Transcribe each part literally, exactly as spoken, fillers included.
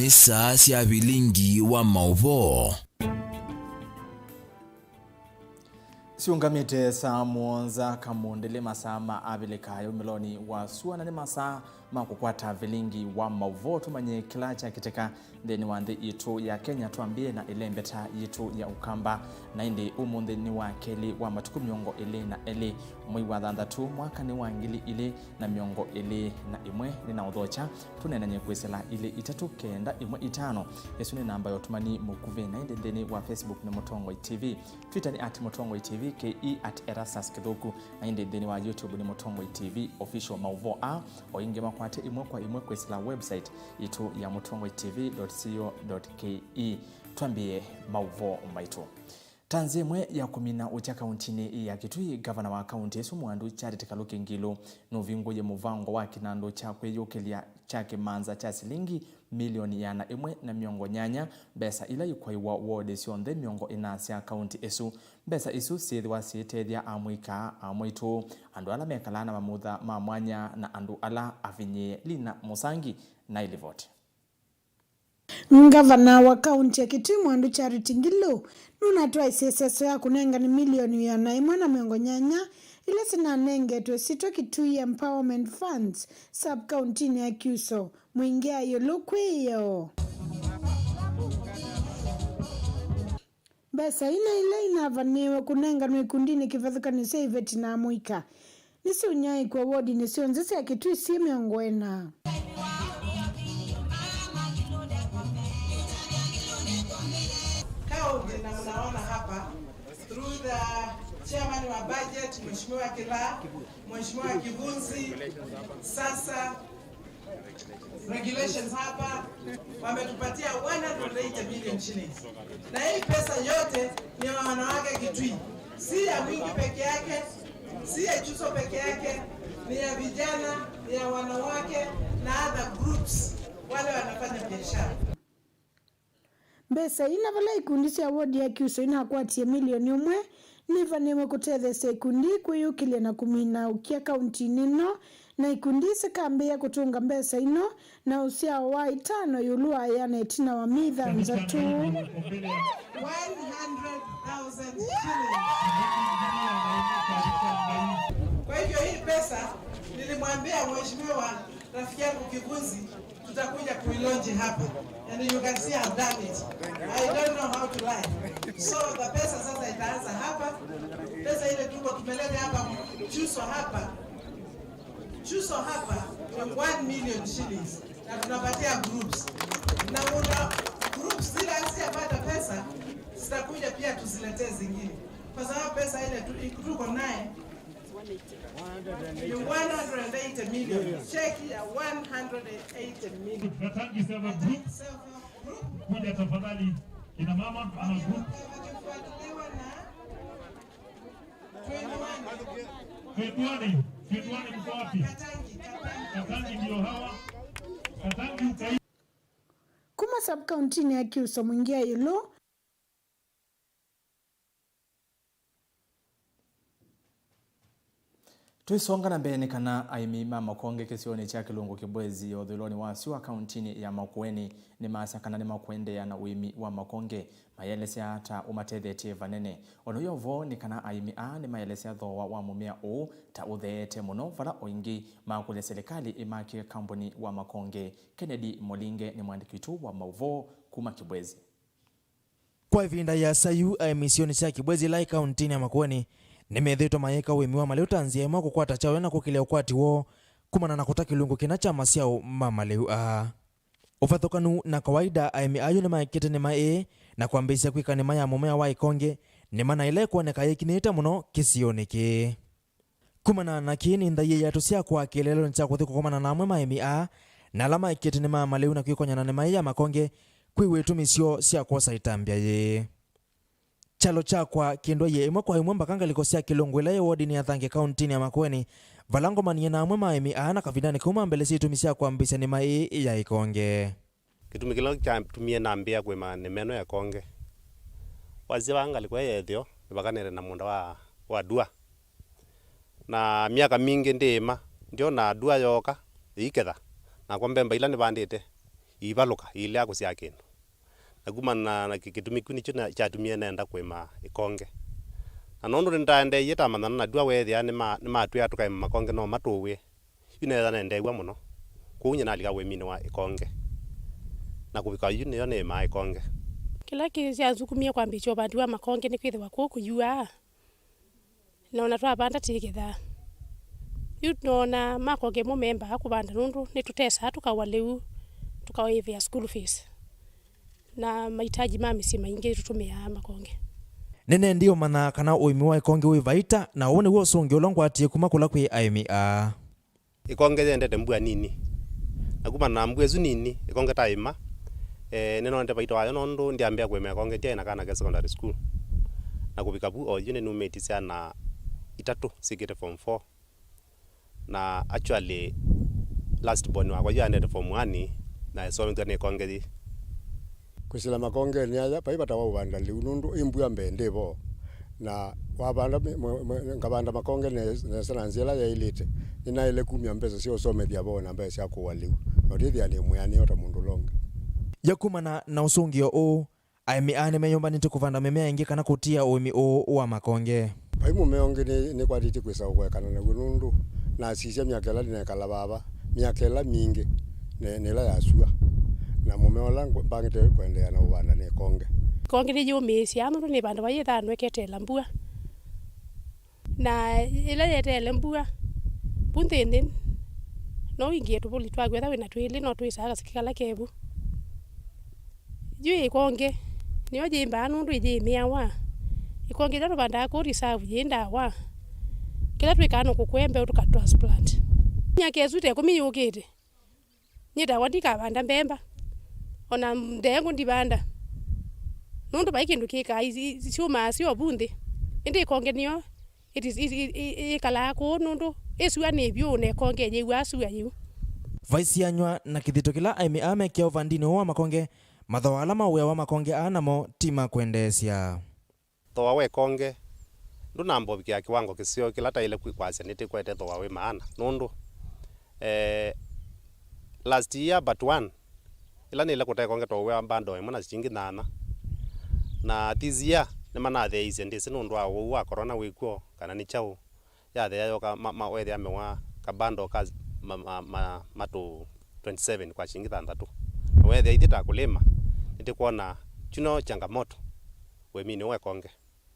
Nĩ saa sya vilingi wa maũvoo. Syũngamĩte saa mũonza kamũndĩlĩ, masaa ma Avilika yũmĩlonĩ wa sua, na nĩ masaa ma kũkwata vilingi wa maũvoo. Tũmanye kĩla kyakĩtĩka nthĩnĩ wa nthĩ yitũ ya Kenya, twambĩe na ĩlembeta yitũ ya Ũkamba. Na ĩndĩ ũmũnthĩ nĩ wa kelĩ wa matukũ mĩongo ĩlĩ na elĩ, mwei wa thanthatũ, mwaka nĩ wa ngili ilĩ na mĩongo ĩlĩ na ĩmwe. Nĩ na ũthokya, tũneenany'e kwĩsĩla ilĩ itatũ kenda ĩmwe itano. Ĩsu nĩ namba ya ũtũmani mũkuvĩ. Na ĩndĩ nthĩnĩ wa Facebook nĩ Mũtongoi T V, Twitter nĩ at Mũtongoi T V, K E at Erastus Kĩthũku, na ĩndĩ nthĩnĩ wa YouTube nĩ Mũtongoi T V Official. Maũvoo aa o ĩngĩ makwate ĩmwe kwa ĩmwe kwĩsĩla website yitũ ya mũtongoi T V dot co dot K E. Twambĩe maũvoo maitũ. Ta nzĩa ĩmwe ya kũmina ũkya kauntinĩ ya Kitui, ngavana wa kaunti ĩsu Mwandu Charity Kaluki Ngilu nũvingũie mũvango wa kĩnandũ kya kwĩyũkĩlya kya kĩmanza kya silingi milioni ĩana ĩmwe na mĩongo nyanya, mbesa ila ikwaiwa wodi syonthe mĩongo ĩna sya kaunti ĩsu. Mbesa isu syĩthĩwa syĩtethya amũika, amwaitũ, andũ ala mekalaa na mamutha ma mwanya, na andũ ala avinyĩĩe. Lina Mũsangi na ilivoti. Ngavana wa kaunti ya Kitui Mwandu Charity Ngilu nũnatwaisye ĩseso ya kũnengane milioni ĩana ĩmwe na mĩongo nyanya ila sinanengetwe syĩtwa Kitui Empowerment Funds sub-kauntinĩ ya Kyuso, Mwingĩa ĩũlũ kwĩ yo. Mbesa ina ila inavanĩwe kũnenganwe ikundinĩ kĩvathũkany'o sya iveti na amũika nĩsiũnyaĩĩkw'a wodinĩ syonthe sya Kitui syĩ mĩongo ĩna. Kaunti, na mnaona hapa through the chairman wa budget, Mheshimiwa Kila, Mheshimiwa Kivunzi, sasa regulations hapa, wametupatia one hundred eighty million shillings. Na hii pesa yote ni ya wanawake Kitui. Si ya Mwingi peke yake, si ya Chuso peke yake, ni ya vijana, ni ya wanawake na other groups, wale wanafanya biashara. Mbesa ii na vala ikundi sya wodi ya Kyuso inakwatie milioni ũmwe, nĩvanĩwe kũtetheesya ikundi ii kwĩyũkĩlya na kũmina ũkya kauntinĩ ĩno, na ikundi ii sikambĩĩa kũtũnga mbesa ino na ũsyao wa itano ĩũlũ wa ĩana ĩtina wa myei thanthatũ. One hundred thousand shillings. Kwa hivyo hii pesa nilimwambia mheshimiwa rafiki yangu Kivunzi, tutakuja kuilaunch hapa. And you can see I've done it. I don't know how to lie. So the pesa sasa itaanza hapa. Pesa ile tuko tumeleta hapa, Chuso hapa. Chuso hapa ni one million shillings. Na tunapatia groups. Na una groups zile hazijapata pesa, zitakuja pia tuziletee zingine. Kwa sababu pesa ile tu-, tuko naye ni one hundred and eighty million. Cheki ya one hundred and eighty million. Katangi Self Help Group. Self Help Group. Kuja tafadhali, kina mama, mama group. Wakifuatiliwa na twenty-one. Twenty-one, twenty-one mko wapi? Katangi, Katangi. Katangi ndio hawa. Katangi ukai- Kuma sub-kauntinĩ ya Kyuso Mwingĩa ĩũlũ. Twĩsonga na mbee, nĩ kana aĩmi ma makonge kĩsionĩ kya Kĩlungu Kĩbwezi ya ũthũĩlonĩ wa syũa kauntinĩ ya Makueni nĩmaasya kana nĩmakũendeea na ũĩmi wa makonge, mayelesya ta ũmatethetye vanene. O na ũyo vo, nĩ kana aĩmi aa nĩmaelesya thooa wa mũmea ũũ ta ũtheete mũno, vala o ĩngĩ makũlya silikalĩ ĩmakĩe kambuni wa makonge. Kennedy Molinge nĩ mũandĩki witũ wa maũvoo kuma Kĩbwezi. Kwa ĩvinda ĩasa yu, aĩmi isionĩ sya Kĩbwezi ĩla ĩ kauntinĩ ya Makueni nĩmethĩĩtwe mayĩka ũĩmi wa malĩu ta nzĩa ĩmwe ya kũkwata kyaũ na kũkĩlya ũkwati woo kumana na kũta kĩlungu kĩna kya masyaũ ma malĩu aa. Ũvathũkanu na kawaida, aĩmi ayu nĩmaekete nĩma ĩĩ na kwambĩĩsya kwĩka nĩma ya mũmea wa ĩkonge, nĩma na ĩla ĩkwoneka yĩkinĩte mũno kĩsionĩ kĩĩ. Kumana na kĩĩ, nĩ nthaie yatũ syakwa kĩeleelonĩ kya kũthi kũkomana na amwe ma aĩmi aa na ala maekete nĩma ya malĩu na kwĩkonya na nĩma ĩĩ ya makonge, kwĩw'a itumi syoo sya kwosa ĩtambya yĩĩ. Kyalo kyakwa kĩndwaie ĩmwe kwa ĩmwe mbaka ngalĩko sya Kĩlũngũ ĩla yĩ wodinĩ ya Thange kauntinĩ ya Makueni, vala ngomanie na amwe ma aĩmi aa na kavindanĩ kau mambelesya itumi sya kwambĩĩsya nĩma ĩĩ ya ĩkonge. Kĩtumi kĩla kyatumie nambĩĩa kũĩma nĩma ĩno ya ĩkonge, wasye vaa ngalĩko ĩĩ ya ĩtheo nĩvakanĩte na mũũnda wa, wa ndua. Na myaka mingĩ ndĩĩma, ndyona ndua yooka ĩiketha, nakwa mbemba ila nĩvandĩte Ivalũka iilea kũsyaa kĩndũ. Na kumana na kĩ-, kĩtumi kĩu nĩkyo na-, kyatumie nenda kũĩma ĩkonge. Na nũndũ nĩndaendeeie tamanyana na ndua weethĩa nĩma-, nĩmatwĩa tũkaĩma makonge no matũw'e. Yu neetha nendeew'a mũno. Kwoou nyie nalika ũĩminĩ wa ĩkonge. Na kũvika yu nĩyo nĩĩmaa ĩkonge. Kĩla kĩsyanzukumie kwambĩĩsya ũvandi wa makonge nĩ kwĩthĩwa kũu kũyuaa. Na ona twavanda tĩkethaa. Yu noona makonge mo membaa kũvanda nũndũ nĩtũtesaa tũkawa lĩu, tũkaĩvĩa school fees. Na mahitaji ma mĩsyĩ maingĩ tũtũmĩaa makonge. Nĩnendie ũmanya kana ũĩmi wa ĩkonge wĩ vaita, na ũũ nĩw'o ũsũngĩo ũla ngwatie kuma kũla kwĩ aĩmi aa. Ĩkonge yendete mbua nini. Na kumana na mbua ĩsu nini, ĩkonge taĩma, eh, nĩnonete vaita wayo nũndũ ndyambĩa kũĩma ĩkonge ndyaĩ na kana ke secondary school. Na kũvika vu, o yu nĩnumĩtye syana itatũ syĩkĩte form four. Na actually, last born wakwa yu aendete form one, na ĩsomethw'a nĩ ĩkonge yĩ. Kwĩsĩla makongeni aya, vai vata wa ũvanda lĩu nũndũ ĩ mbua mbee ndĩ vo. Na wavanda mĩ-, mwe-, mwe-, ngavanda makonge ne-, nesa na nzĩa ĩla yaĩlĩte. Nĩnaĩle kumya mbesa sya ũsomethya vo na mbesa sya kũũa lĩu. Na ũtĩthĩa nĩ mwĩanĩo ta mũndũ ũla ũngĩ. Ya kumana na ũsũngĩo ũũ, aĩmi aa nĩmeyũmbanĩtye kũvanda mĩmea ĩngĩ kana kũtia ũĩmi ũũ wa makonge. Vai mũmea ũngĩ nĩ, nĩkwatĩtye kwĩsa ũkũekana naw'o nũndũ nasisya myaka ĩla nĩnekala vava, myaka ĩla mingĩ nĩ, nĩ ĩla ya sua. Na mũmea ũla ngũ-, mbangĩte kũendeea na ũvanda nĩ ĩkonge. Ĩkonge nĩyĩũmĩĩsya nũndũ nĩ vandũ vai ĩthanwa ĩketeela mbua. Na ĩla yeteele mbua, vu nthĩ nthĩ, no wingĩe tũvũli twaku, etha wĩna twĩlĩ, no twĩsaa kasiki kala kevu. Yu ĩkonge, nĩyo yĩmbaa nũndũ ĩyĩmĩawa. Ĩkonge ĩla tũvandaa kũu reserve yĩ ndawa. Kĩla twĩkaa nĩ kũkũa mbeũ tũka transplant. Myaka ĩsu ta ĩkũmi yũkĩte, nyie takwa ndikavanda mbemba, ona ndengũ ndivanda, nũndũ vai kĩndũ kĩkaa i-, i-, syũmaa syo vu nthĩ. Ĩndĩ ĩkonge nĩyo ĩti-, i-, i-, i-, yĩkalaa kũu nũndũ ĩsua nĩ vyũ na ĩkonge yĩw'aa sua yĩu. Vaisianywa na kĩthito kĩla aĩmi aa mekĩa ũvandinĩ ũũ wa makonge, mathooa ala ma wĩa wa makonge aa namo ti ma kwendeesya. Thooa wa ĩkonge ndũnamba ũvikĩa kĩwango kĩseo kĩla taĩle kwĩ-, kwasya nĩtĩkwete thooa wĩ maana, nũndũ, eh, last year but one, ĩla nĩle kũta ĩkonge twaũĩa bundle ĩmwe na silingi nyanya. Na this year nĩmanatheeisye, ndĩsĩ nũndũ wa ũwau wa corona wĩ kw'o kana nĩ kyaũ, yathea yoka ma, ma, wethĩa mewa ka bundle ka ma, ma, ma, matũ twenty seven kwa silingi thanthatũ. Na wethĩa ithyĩ ta akũlĩma, nĩtĩkwona kyu no changamoto ũĩminĩ wa ĩkonge.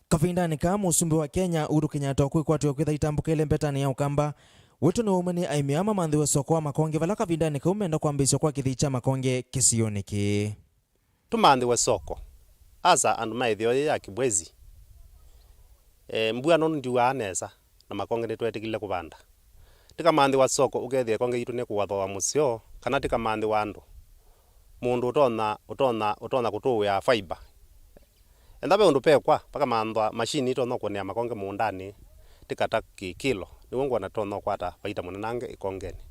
Kavindanĩ kaa, Mũsumbĩ wa Kenya, Uhuru Kenyatta, ũkwĩkwatĩwa kwĩtha itambũkĩle mbetanĩ ya Ũkamba, wĩto nĩwaumwe nĩ aĩmi aa mamanthĩwe soko wa makonge, vala kavindanĩ kau menda kwambĩĩsya kwa kĩthii kya makonge kĩsionĩ kĩĩ. Tũmanthĩwe soko. Asa andũ ma ĩtheo yĩĩ ya Kibwezi. E, mbua nũndũ ndiuaa nesa, na makonge nĩtwetĩkĩlile kũvanda. Tĩkamanthĩwa soko, ũkethĩa ĩkonge yitũ nĩkũathooa mũseo, kana tĩkamanthĩwa andũ. Mũndũ ũtonya, ũtonya, ũtonya kũtũũĩa fiber. Enda ve ũndũ pekwa, vakamanthwa mashini itonya kũnĩa makonge mũũndanĩ, tĩkata kĩkĩlo, nĩw'o ngwona tũtonya kwata vaita mũnenange ĩkongenĩ.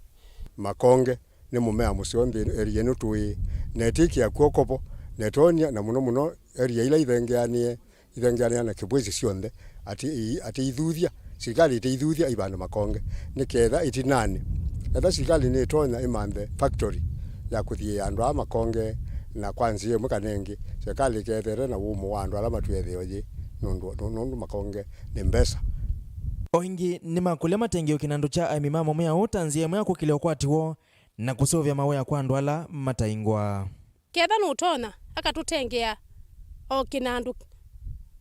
Makonge nĩ mũmea mũseo nthĩ area ĩno tũĩ, na ĩtĩkĩa kw'oko vo, na ĩtonya, na mũno mũno area ila ithengeanĩe, ithengeanĩa na Kibwezi syonthe, atĩ i-, atĩ ithuthya, silikalĩ ĩtĩithuthya ivande makonge, nĩ ketha ĩtinanĩ, etha silikalĩ nĩĩtonya ĩmanthe factory ya kũthiĩa andũ aa makonge, na kwa nzĩa ĩmwe kana ĩngĩ, silikalĩ ĩkethete na wũmũ wa andũ ala matwĩe ĩtheo yĩ, nũndũ, nũndũ makonge nĩ mbesa. O ĩngĩ, nĩmakũlya matengeo kĩnandũ kya aĩmi ma mũmea ũũ ta nzĩa ĩmwe ya kũkĩlya ũkwati woo na kũseũvya mawĩa kwa andũ ala mataingwa. Ketha nũtonya, akatũtengea o kĩnandũ.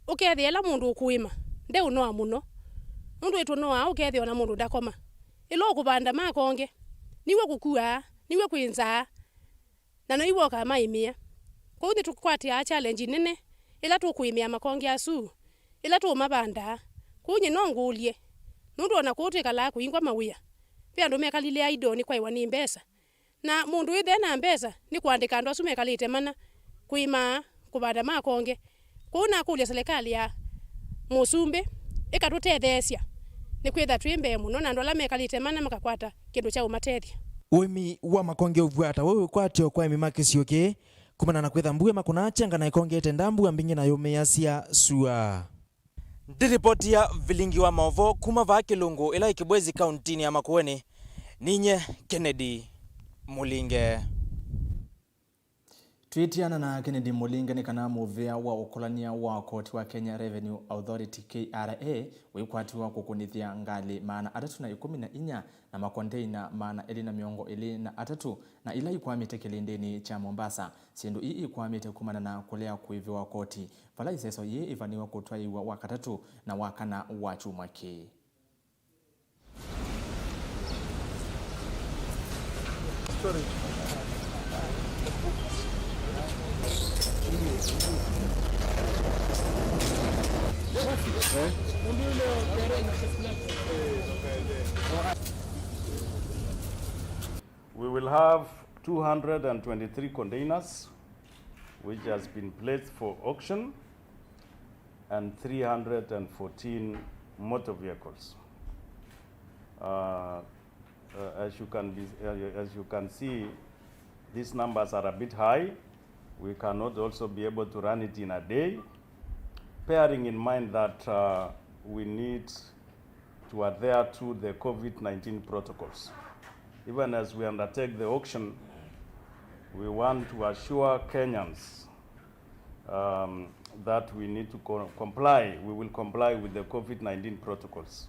Ũkethĩa ĩla mũndũ ũkũĩma ndeũnoa mũno, nũndũ ĩtũnoaa ũkethĩa ona mũndũ ndakoma. Ĩla ũkũvanda makonge, niw'o kũkuaa, niw'o kwĩ nzaa, na noiw'o ũkamaĩmĩa. Kwoou nĩtũkwatĩaa challenge nene ĩla tũkũĩmĩa makonge asu, ĩla tũũmavandaa. Kwoou nyie no ngũlye, nũndũ ona kũu twĩkalaa kũingwa mawĩa, ve andũ mekalile idle nĩ kwaĩwa nĩ mbesa. Na mũndũ wĩthĩa na mbesa nĩ kũandĩka andũ asu mekalĩte mana kũĩma, kũvanda makonge. Kwoou nakũlya silikalĩ ya Mũsumbĩ ĩkatũtetheesya, nĩkwĩtha twĩ mbee mũno, na andũ ala mekalĩte mana makakwata kĩndũ kya ũmatethya. Ũĩmi wa makonge ũvw'aa ta wĩ wĩkwatyo kwa aĩmi ma kĩsio kĩĩ, kumana na kwĩtha mbua makũnaa kyenga na ĩkonge ĩtendaa mbua mbingĩ na yũmĩĩasya sua. Ndiripotia vilingi wa maũvoo kuma vaa Kĩlungu, ĩla ĩ Kibwezi, kauntinĩ ya Makueni, ninyie Kennedy Mũlinge. Twĩtiana na Kennedy Mũlinge nĩ kana mũvĩa wa ũkũlany'a wa koti wa Kenya Revenue Authority, K R A, wĩkwatiwa kũkunĩthya ngalĩ maana atatũ na ĩkũmi na inya na makondeina maana elĩ na mĩongo ĩlĩ na atatũ na ila ikwamĩte kĩlĩndĩnĩ kya Mombasa. Syĩndũ ii ikwamĩte kumana na kũlea kũĩvĩwa koti, vala ĩseso yĩĩ ĩvanĩwe kũtwaĩĩw'a wa katatũ na wa kana wa kyumwa kĩĩ. We will have two hundred and twenty-three containers which has been placed for auction and three hundred and fourteen motor vehicles. Uh, uh, as you can be, uh, as you can see, these numbers are a bit high. We cannot also be able to run it in a day, bearing in mind that, uh, we need to adhere to the COVID nineteen protocols. Even as we undertake the auction, we want to assure Kenyans, um, that we need to co-, comply, we will comply with the COVID nineteen protocols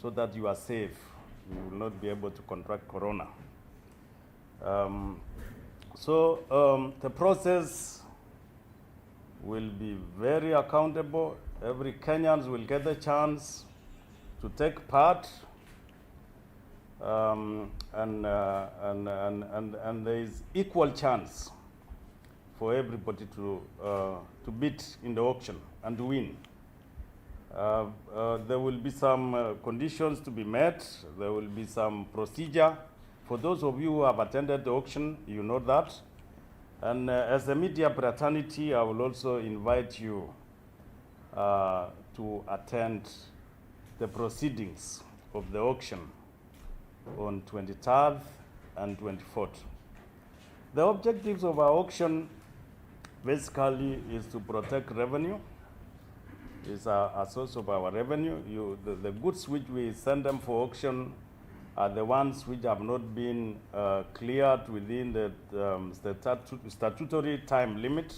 so that you are safe. You will not be able to contract corona. Um, so, um, the process will be very accountable. Every Kenyans will get the chance to take part, um, and, uh, and, and, and, and there is equal chance for everybody to, uh, to bid in the auction and to win. Uh, uh, there will be some, uh, conditions to be met. There will be some procedure. For those of you who have attended the auction, you know that. And, uh, as a media fraternity, I will also invite you, uh, to attend the proceedings of the auction on twenty-third and twenty-fourth. The objectives of our auction basically is to protect revenue, is a, a source of our revenue. You, the, the goods which we send them for auction are the ones which have not been, uh, cleared within the, um, statu-, statutory time limit.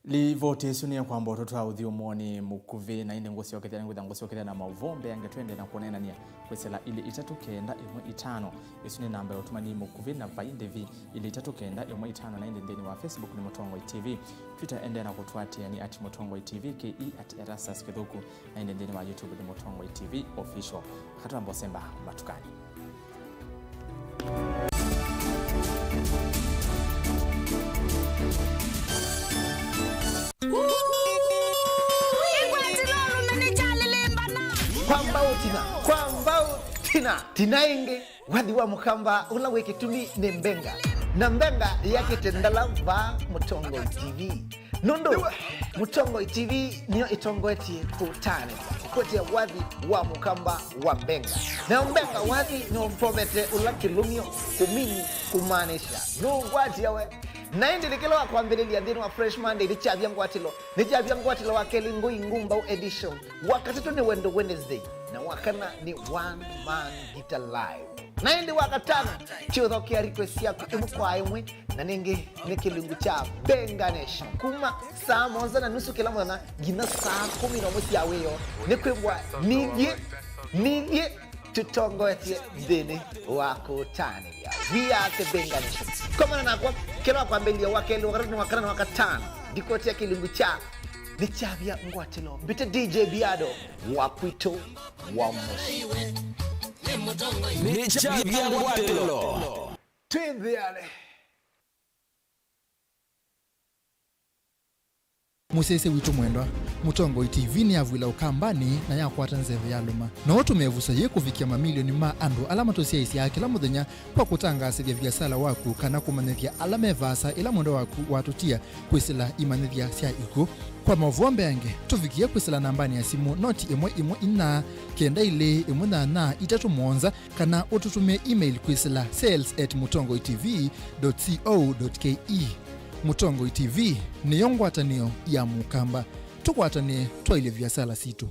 Livoti ĩsu nĩ ya kwamba ũtũtwaa ũthyũmũonĩ mũkuvĩ, na ĩndĩ ngũsyokethya, nĩngwĩtha ngũsyokethya na maũvoo mbeange twende na kũneenany'a kwĩsĩla ilĩ itatũ kenda ĩmwe itano. Ĩsu nĩ namba ya ũtũmani mũkuvĩ, na vai ndĩvi ilĩ itatũ kenda ĩmwe itano, na ĩndĩ nthĩnĩ wa Facebook nĩ Mũtongoi T V. Twitter endee na kũtũatĩĩa nĩ at Mũtongoi T V, K E at Erastus Kĩthũku. Na ĩndĩ nthĩnĩ wa YouTube nĩ Mũtongoi T V Official. Katwamba ũsemba matukani. Kwa mbau tina, kwa mbau tina, tina ĩngĩ. Wathi wa Mũkamba ũla wĩ kĩtumi nĩ Mbenga, na Mbenga yakĩte ndala vaa Mũtongoi T V. Nũndũ Mũtongoi T V nĩyo ĩtongoetye kũtanĩthya kũkwetya wathi wa Mũkamba wa Mbenga. Nayo Mbenga wathi nĩwompovete ũla kĩlũmyo kũmini kũmaanisha nũũgwatia we. Na ĩndĩ nĩ kĩla wa kwambĩlĩlya nthĩnĩ wa Fresh Monday nĩkyavya ngwatĩlo, nĩkyavya ngwatĩlo wa kelĩ Ngũi Ngumbau edition. Wa katatũ nĩ Wendo Wednesday, na wa kana nĩ One Man Guitar Live. Na ĩndĩ wa katano, kyũthokea request syaku ĩmwe kwa ĩmwe, na nĩngĩ nĩ kĩlungu kya Benga Nation. Kuma saa mũonza na nusu kĩla mũthenya nginya saa kũmi na ũmwe sya wĩoo, nĩ kwĩw'a nithyĩ, nithyĩ tũtongoetye nthĩnĩ wa kũtanĩthya. We are the Benga Nation. Komana nakwa kĩla wa kwambĩlĩlya wa kelĩ, wa katatũ, wa kana na wa katano. Ndikoti ya kĩlungu kya nĩkyavya ngwatĩlo. Mbĩte D J Biado wa kwitũ wa mũsyĩ. Nĩkyavya ngwatĩlo. Twĩnthĩane. Mũsyaĩĩsya witũ mwendwa, Mũtongoi T V nĩyavw'ĩla Ũkambanĩ na yakwata nzeve yalũma. No tũmĩvuso yĩĩ kũvikĩa mamilioni ma andũ ala matũsyaĩĩsyaa kĩla mũthenya kwa kũtangaasĩthya viasala waku kana kũmanyĩthya ala me vaasa ĩla mwendwa waku watũtia kwĩsĩla imanyĩthya sya ikw'ũ. Kwa maũvoo mbeange, tũvikĩe kwĩsĩla nambanĩ ya simũ noti ĩmwe ĩmwe inya kenda ilĩ ĩmwe nyanya itatũ mũonza, kana ũtũtũmĩe email kwĩsĩla sales at mũtongoi T V dot co dot K E. Mũtongoi T V nĩyo ngwatanĩo ya Mũkamba. Tũkwatanĩe twaĩlye viasala sitũ.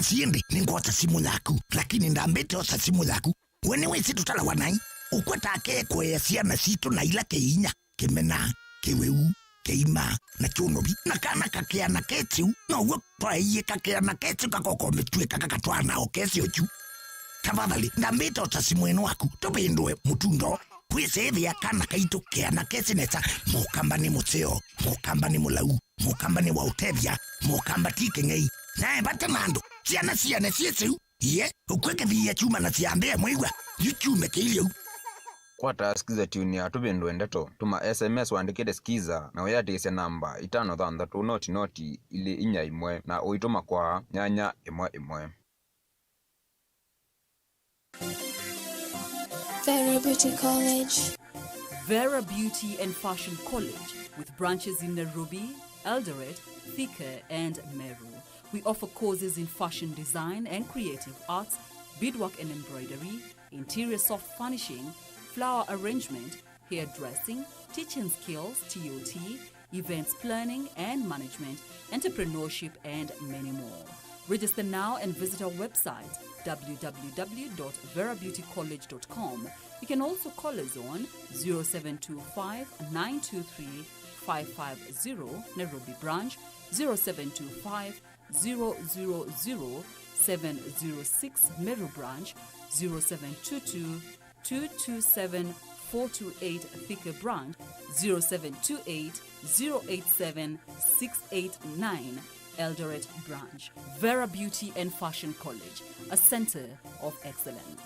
Siĩndĩ nĩngwosa simũ yaku, lakini ndambĩte osa simũ yaku. We nĩwĩsĩ tũtalawa naĩ? Ũkwata ake kũea syana sitũ na ila kĩinya, kĩmena, kĩwĩu, kĩima, na kyũnovi. Na kana kakĩana kesĩu, now'o twaeie kakĩana kesĩu kakoko mĩtw'ĩ kakakatwaa nao kesĩ ũkyu. Tafadhali, ndambĩte osa simũ ĩno waku, tũvĩndũe mũtundo. Kwĩsĩĩthĩa kana kaitũ kĩana kesĩ nesa, mũkamba nĩ mũseo, mũkamba nĩ mũlau, mũkamba nĩ wa ũtethya, mũkamba ti kĩng'ei. Nae vate mandũ, syana siane syĩsĩu, Iye, ũkw'e kĩthiia kyuma na syambĩa mwĩw'a, yu kyume kĩilyĩ ũu. Kwata Skiza Tune ya Tũvĩndũe Ndeto. Tũma S M S ũandĩkĩte Skiza na ũyĩatĩĩsya namba itano thanthatũ noti noti ilĩ inya ĩmwe na ũitũma kwa nyanya ĩmwe ĩmwe. Vera Beauty College. Vera Beauty and Fashion College, with branches in Nairobi, Eldoret, Thika, and Meru. We offer courses in fashion design and creative arts, beadwork and embroidery, interior soft furnishing, flower arrangement, hairdressing, teaching skills, T O T, events planning and management, entrepreneurship, and many more. Register now and visit our website, w w w dot vera beauty college dot com. You can also call us on zero seven two five, nine two three, five five zero, Nairobi branch, zero seven two five, zero zero zero, seven zero six, Meru branch, zero seven two two, two two seven, four two eight, Thika branch, zero seven two eight, zero eight seven, six eight nine, Eldoret branch. Vera Beauty and Fashion College, a center of excellence.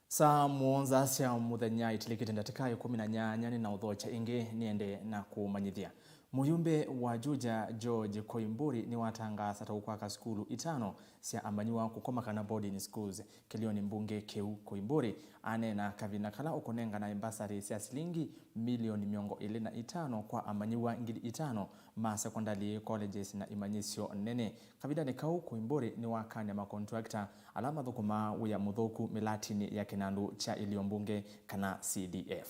Saa mũonza sya mũthenya itilikite ndatĩka ĩkũmi na nyanya nĩ na ũthokya ĩngĩ nĩende na kũmanyĩthya. Mũyumbe wa Juja George Koimburi nĩwatangaasa ta ũkwaka sukulu itano sya amanyĩw'a kũkoma kana boarding schools. Kĩlĩonĩ mbunge kĩu, Koimburi aneena kavinda kala ũkũnengana mbasarĩ sya silingi milioni mĩongo ĩlĩ na itano kwa amanyĩw'a ngili itano ma sekondalĩ, colleges na imanyĩsyo nene. Kavindanĩ kau, Koimburi nĩwakany'a makontrakta ala mathũkũmaa wĩa mũthũku mĩlatinĩ ya kĩnandũ kya ĩlio mbunge kana C D F.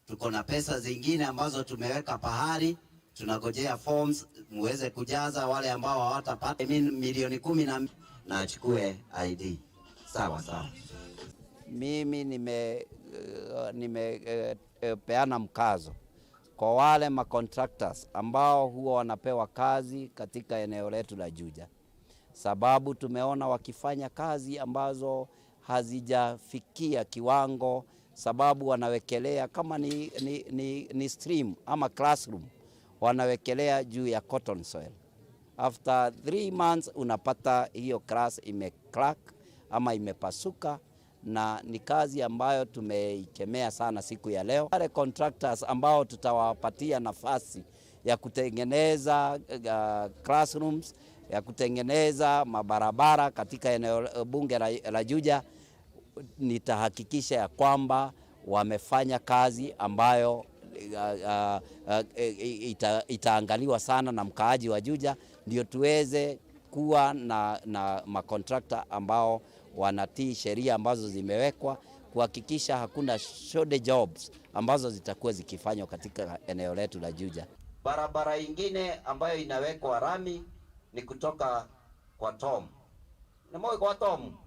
Tuko na pesa zingine ambazo tumeweka pahali, tunagojea forms muweze kujaza, wale ambao hawatapata, I mean, milioni kumi na, na achukue I D. Sawa sawa. Mimi nime, eh, nime, eh, eh, peana mkazo kwa wale macontractors ambao huwa wanapewa kazi katika eneo letu la Juja, sababu tumeona wakifanya kazi ambazo hazijafikia kiwango, sababu wanawekelea kama ni, ni, ni, ni stream ama classroom, wanawekelea juu ya cotton soil. After three months unapata hiyo class imecrack ama imepasuka, na ni kazi ambayo tumeikemea sana siku ya leo. Wale contractors ambao tutawapatia nafasi ya kutengeneza, uh, classrooms, ya kutengeneza mabarabara katika eneo bunge la, la Juja, nitahakikisha ya kwamba wamefanya kazi ambayo, uh, uh, uh, ita-, itaangaliwa sana na mkaaji wa Juja, ndio tuweze kuwa na, na makontrakta ambao wanatii sheria ambazo zimewekwa, kuhakikisha hakuna shoddy jobs ambazo zitakuwa zikifanywa katika eneo letu la Juja. Barabara ingine ambayo inawekwa rami ni kutoka kwa Tom. Ni moyo kwa Tom.